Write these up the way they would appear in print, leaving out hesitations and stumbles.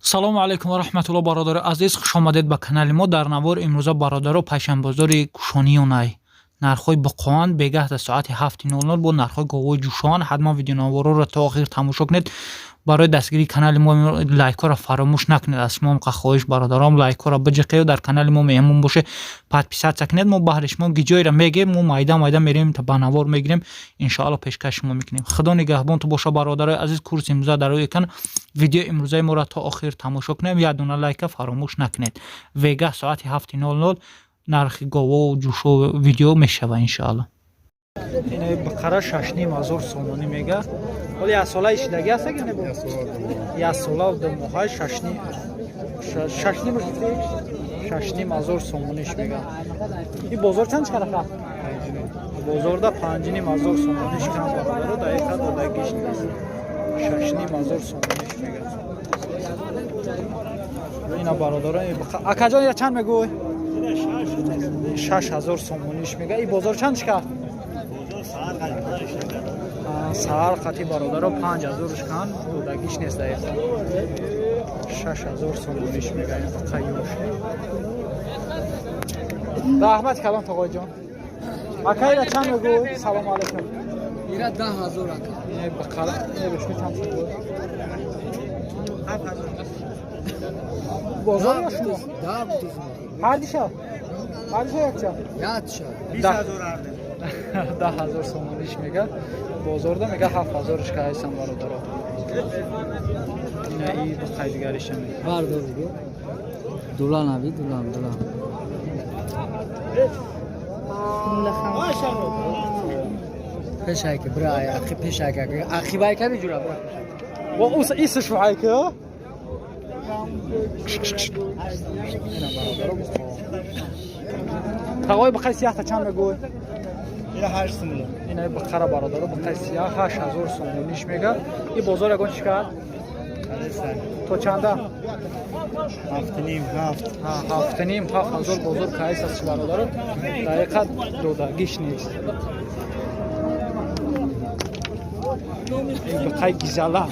Салому алайкум ва раҳматулло, бародари азиз, хуш омадед ба канали мо. Дар навор имрӯза, бародаро, панҷшанбозори Кушониёнай, нархҳои буқоанд. Бегаҳ дар соати 7:00 бо нархҳои говои ҷӯшоанд. Ҳатман видеонаворро то охир тамошо кунед. Барои дастгирии канали мо лайкҳоро фаромӯш накунед. Аз шумо хоҳиш, бародаром, лайкҳоро биҷиқею дар канали мо меҳмон боше, подписаться кунед. Мо баҳри шумо гиҷоеро мегем, мо майда майда мерем, ба навор мегирем, иншоалло пешкаш шумо мекунем. Худо нигаҳбонту боша, бародарои азиз. Курси имрӯза дар рӯи экран. Видео имрӯзаи моро то охир тамошо кунем, як дона лайка фаромӯш накунед. Вегаҳ соати 7:00 нархи говову ҷӯшо видео мешава, иншоалло. Ин бақара 6,5 ҳазор сомонӣ мега. Ҳоли яксолаи шидаги аст, ки як сола 2 моҳа, 6,5 ҳазор сомониш мега. И бозор чанд чикарака? Бозорда 5,5 ҳазор сомониш кан, бародаро, даиқа додагиш нест. 6,5 ҳазор сомониш мега. Ина, бародаро, акаҷон, я чанд мегӯй? 6 ҳазор сомониш мега. И бозор чанд чикар? Саҳар қати, бародаро, 5 ҳазорш кан, додагиш нест. Даиқа 6 ҳазор сомониш мега. Қаюш. Раҳмати калон, тоғоҷон. Акайра чанд мегӯй? Салому алайкум. Ира 10 ҳазор, ака. Бақара бешми чанд мегӯй? Бозор ё шумо? Ҳардиша, ҳардиша якча? Якча. 10 ҳазор сомониш мега. Бозорда мега 7 ҳазорш каайсан, бародаро. Ина и бақай дигариша. Бардор, дулан аби, дулан, дулан. Пешайки бира, ахи, пешайки, ахи, байка биҷура, бира. Ва ус исш вайка. Ина, бародаро, тағои бақай сияҳта чанд мегӯй? Ина 8 сомон. Ина бақара, бародаро, бақай сияҳ 8 ҳазор сомониш мега. И бозор ягон чӣ кард? То чанда? 7,5, 7. 7,5, 7 ҳазор бозор кайс аст, бародаро, дақиқа додагиш нест. Бақай гизала,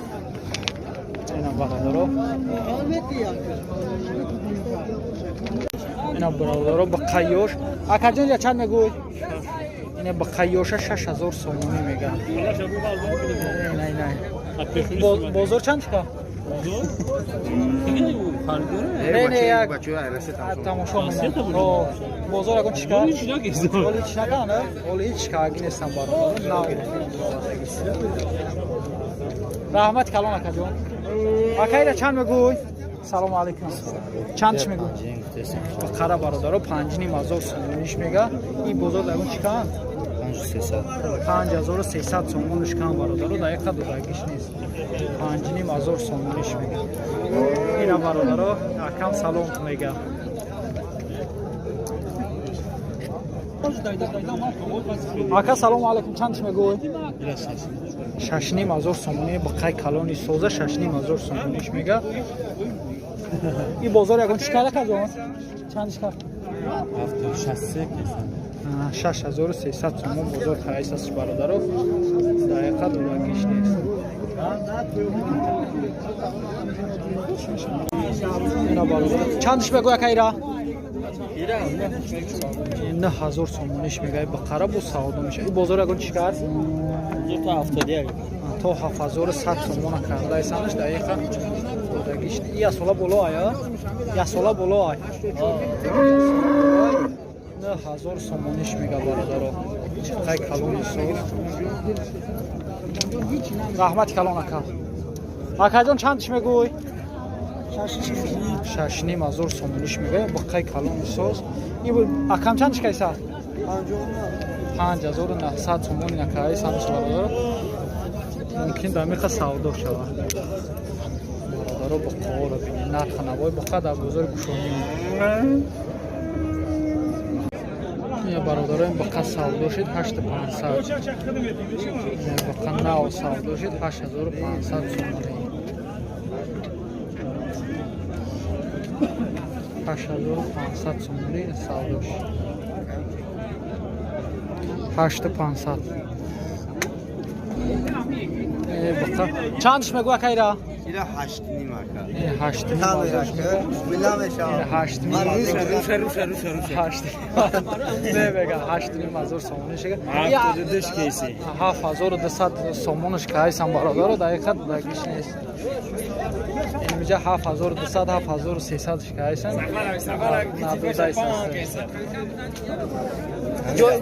ина, бародаро, ина, бародаро, бақайёш. Акаҷон, я чанд мегӯй? Ина бақайёша 6 ҳазор сомонӣ мега. Бозор чанд чика? Не, не, як тамошо. Бозор ягон чика? Оли ҳеч накан, оли ҳеч чикаги нестам, бародар. Раҳмати калон, акаҷон. Акайра чанд мегӯй? Салому алайкум, чанд чӣ мегӯй? Бақара, бародаро, 5,5 ҳазор сомониш мега. И бозор ягон чӣ кан? 5300 сомониш кан, бародаро, дақиқа додагиш нест. 5,5 ҳазор сомониш мега. Ина, бародаро, акам салом мега. Ака, салому алайкум, чанд чӣ мегӯй? 6,5 ҳазор сомонӣ. Бақай калони соза 6,5 ҳазор сомониш мега. И бозор ягон чӣ кард, акаҷон? Чанд чӣ кард? 6300 сомон бозор харист аст, бародаро, дақиқа додагиш нест. Ина, бародаро, чандш мегӯй, ака, ира? 9 ҳазор сомониш мега. Бақара бо савдо меша. И бозор ягон чӣ кард? То 7100 сомона кардаисанаш, дақиқа додагиш. Як сола боло ая, як сола боло ай, 9 ҳазор сомониш мега, бародаро, қай калони соз. Раҳмати калон, ака. Акаҷон, чанд чӣ мегӯй? 6,5 ҳазор сомониш мега. Бақай калони соз. Акам, чанд чӣ кайса? 5900 сомони накаи санаш, бародаро, мумкин дамиқа савдо шавад. Бародаро, буқаҳоро бинед, нархи навои буқа дар бозори Кушонӣ. Бародароим, буқа савдо шид 8500, буқа нав савдо шид 8500 сомонӣ, 8500 сомонӣ савдо шид, 8500. Чандш мегӯ, акайра? Ира 8,5 ака. 8,5 ҳазор. 8,5 ҳазор. Не мега, 8,5 ҳазор сомонӣ шига. 7200 сомонаш кайсан, бародаро, дақиқа дагиш нест. Инҷа 7200, 7300 кайсан. Надодайсан.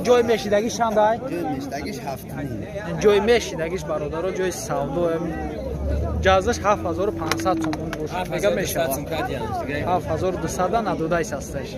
Ҷой мешидагиш чандай? Ҷой мешидагиш 7,5. Ҷой мешидагиш, бародаро, ҷои савдо ҷазаш 7500 сомон бошад, мега, мешавад. 7200 надодайс асташ.